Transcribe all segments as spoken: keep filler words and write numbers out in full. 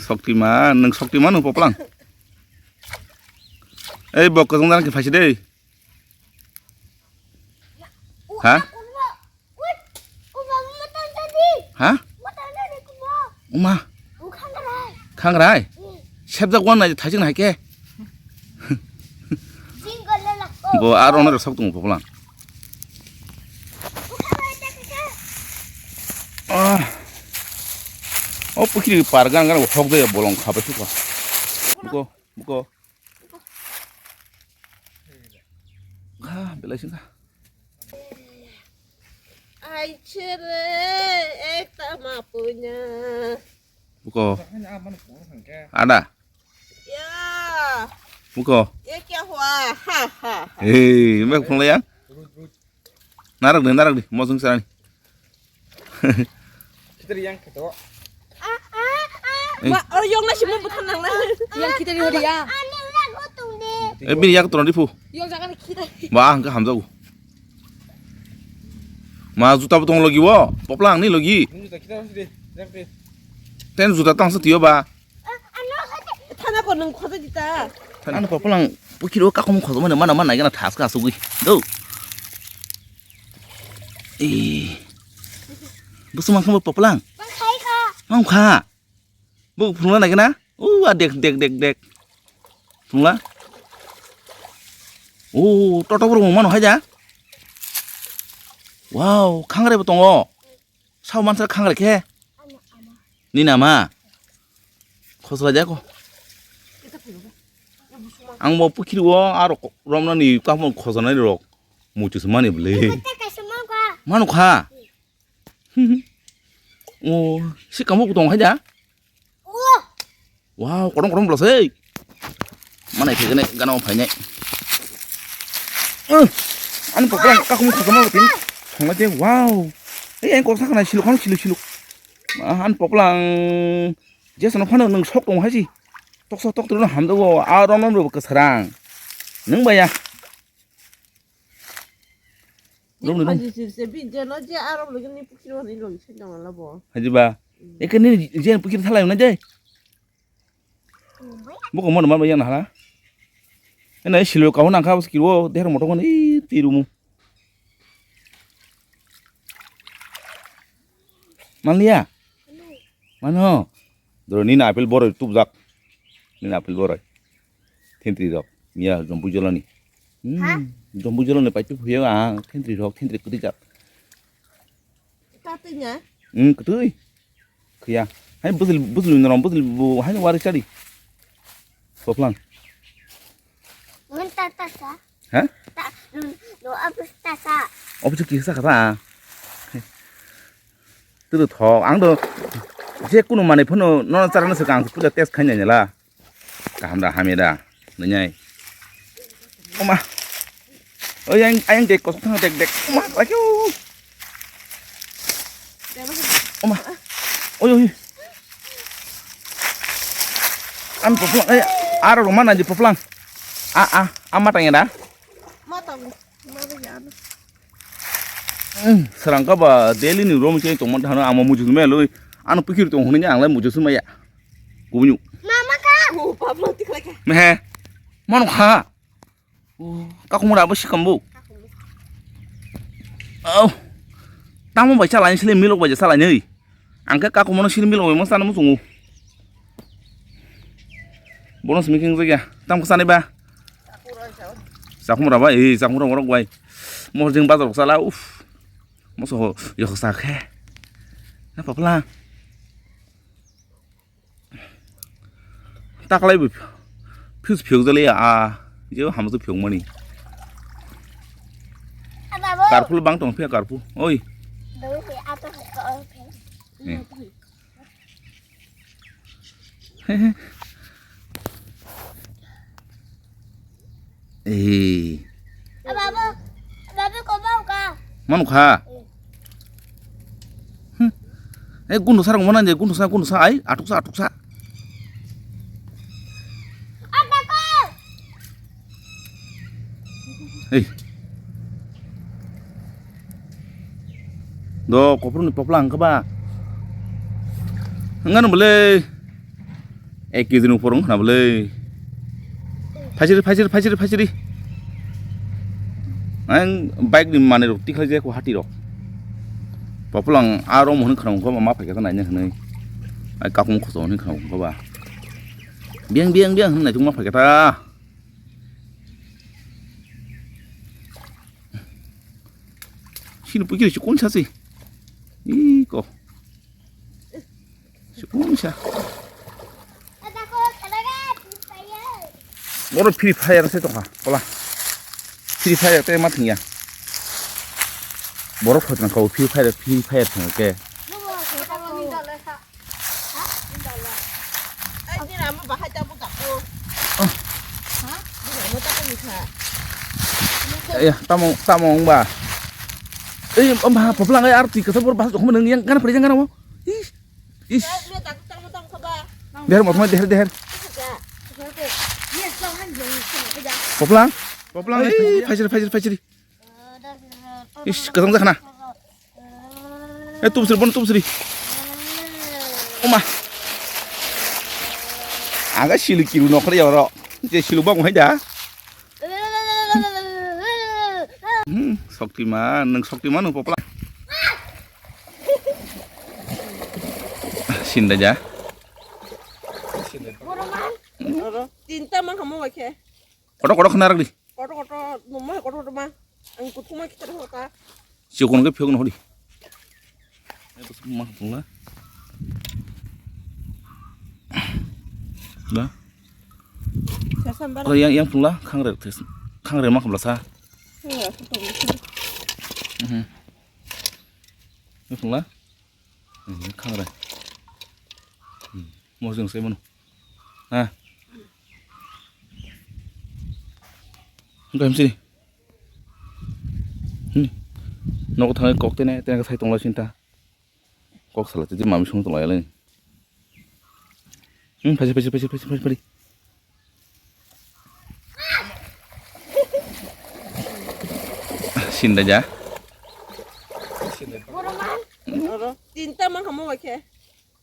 Soktiman, nwng soktiman nwng poplang. Ei, bok kwchwng jani khe phaisi de. Ha? Ha? Uma. Khangrai. Sepjak wan nai thaising nai khe. Bo aro ono sok tongo poplang. Ah. O pukhiri par gan gan hok de bolong kha bai thukha. Buko, buko. Ha, belai sing kha. Ai chere, ekta ma punya. Buko. Ada. Ya. Buko. Ye kya hua? Ha, ha, ha. Hei, mek phunglai ya. Narak de, narak de, mosong sarani. Kita yang keto. Eh. Ma, oh, yong na simu bukan nang na. Yang kita di hodi ya. Eh, bini yak tron di pu. Yong jangan kita. Ba, ang ka hamjago. Ma, juta butong logi wo, poplang ni logi. Ini juta kita harus di, yang di. Ten juta tang sa tiyo ba. Thana ko nang khoja dita. Ano poplang pukhiro kakom khoja mane mana mana gana thas ka sugui. Do. Eh. Busu mang khamo poplang. Mang khai ka. Mang kha. Bu phunla nai gana. U a dek dek dek dek. Phunla. U toto bro mano haja. Wow, khangre bo tongo. Sao mansa khangre khe. Ni nama. Khosla jako. Ang bo pukhiri o aro romna ni kapon khosna ni rok. Muchus mani ble. Manu kha. O, si kamu kutong haja. Wow, korong korong bwlasa, hey. Manai khe gane gana o phainai. Uh, ani poplang kakum khotoma tin. Thongla je, wow. Ei, ang koksa khana siluk khana siluk siluk. Ah, ani poplang. Je sono phano nung sok tong haji. Toksa tok tong hamdo go. A rom rom ro kasarang. Nung baya. Romni rom. Haji sir se bi je no je aro logi ni pukhiri wani logi se jong la bo. Haji ba. Mm. Eke ni je pukhiri thalai na je. Boko mon ma yang hala. Ena silo ka hona ka pukhiri wo der moto kon i tirumu. Manliya. Mano. Doro nini apple boroi tubjak. Nini apple boroi. Thentri rok. Miya jompu jolani. Hmm. Ha? Jompu jolani paipi phuya ang thentri rok thentri kwtwi jak. Tatwi nya? Hmm, kwtwi. Khuya. Hai bujil bujil norom bujil bu hai wari chari. Poplang. Mun tata sa. Ha? Ta, no, no, abis tasa. Office ki sa kata. Tu tu thok, ang do je kunu mane phano no charana se kang puja test khaina nila. Kaham da hamya da. Nanyai. Oma. Oi yang ayang dek kosong thang dek dek. Oma, lagi. Oma. Oi oi. An poplang, eh, aro roma na di poplang. A a, ama tanya da. Matang. Serang ka ba daily ni rom chai tong man thano ama muju me loi. Ano pikir tong huni ang lai muju sumaya. Kubunyu. Mama ka. Oh, Pablo tikla ka. Me he. Mano kha. Oh, kakumura abo sikambo. Oh. Tamo bai chalai sile milok bai chalai nei. Ang khe kakumono sini milok bai masa namu sungu. Bono simi keng jagya. Tam khe sanai ba. Sakhumra ba, eh, sakhumra borok bai. Mo jing bazar sala, uff. Moso ho, yo sa khe. Na papla. Taklai bo fuse phiyok jali a, je hamso phiyok mani. Karpul bang tong phiya karpul. Oi. Eh. Eh. Babu, babu ko bau ka. Manu kha. Hmm. Eh, gundu sa rong mana je, gundu sa, gundu sa ai, atuk sa, atuk sa. Hei. Do, koproni popla ang khe ba. Ngano bole. Ek kg ni upor wng khna bwlwi. Phaisiri, phaisiri, phaisiri, phaisiri. Ang bike ni manwi rok tikhlai jak hati rok. Bapulang aro mohon khna wngkha ma phaikha ta naina hwnwi. Ai kakung khoso hwnwi khna wngkha ba. Biang, biang, biang hwnwi naitung ma phaikha ta. Sini pukiri si kun sasi. Iko. Sukun sa. Boro Free Fire se tongkha, pola. Free Fire te ma thwngya. Boro khotna kau Free Fire, Free Fire thwng ke. Ya, tamo, tamo wngba. Ei, om ha, poplang ai arti kasa bor bahas khum nang yang kan pari yang kan mo. Ih. Ish. Deher motma deher deher. Poplang. Poplang. Ei, phaichiri phaichiri phaichiri. Ish, kadang jakhna. Eh, tumsri bon tumsri. Oma. Aga silu kiru nokre oro. Je silu bang hai da. Hmm, Shaktiman, nang Shaktiman nang popla. Sinda ja. Tinta mang kamu waikhe. Koto koto khna ragdi. Koto koto numa koto koto ma. Ang kuthuma kita hota. Chikon ke phiyok no hodi. Ito ma pula. Da. Sasam bar. Yang yang pula khangre khangre ma khula sa. Iya, betul. Mhm. Ini pula. Ini khangre. Hmm. Mojang sai mano. Ha. Engkau M C. Hmm. Nogo thangwi kok tene tene sai tongla sinta. Kok sala tete mami sung tongla yale. Hmm, phaji phaji phaji phaji phaji phaji. Sinda ja. Tinta mang kamu waikhe.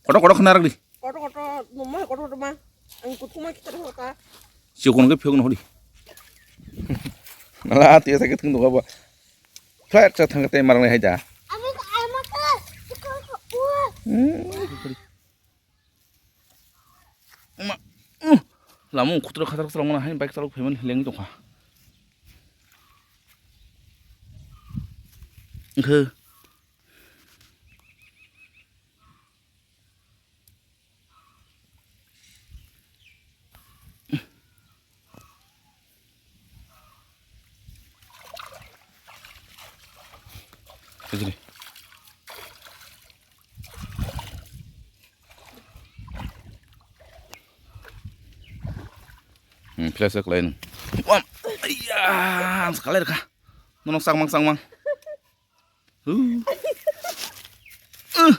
Koto koto khna ragdi. Koto koto numa koto koto ma. Ang kuthuma kita hota. Chikon ke phiyok no hodi. Nala tiya sakit tung doga ba. Flat cha thang te marang hai ja. Hmm. Ma. Uh. Lamu khutra khatar khutra mana hai bike chalok phaimani leng tongkha. Engkhe. Hijri. Hmm, pila se klai nung. Wam. Aiya, ang sekali ka. Nono sangmang sangmang. Huh. Uh.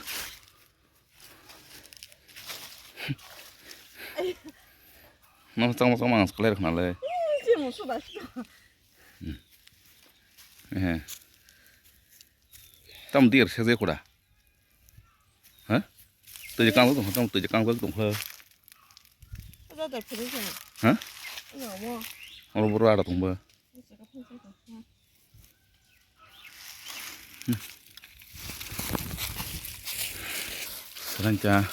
Nono sangmang sangmang ang sekali ka nale. Ih, si musuh dah. Eh. Tam dir se kuda. Ha? Twi je kang tong, tong twi je kang tong kha. Ada tak kiri sana. Ha? Iya, mau. Oro boro ada tong ba. Ini cakap apa sih? Sarang cha.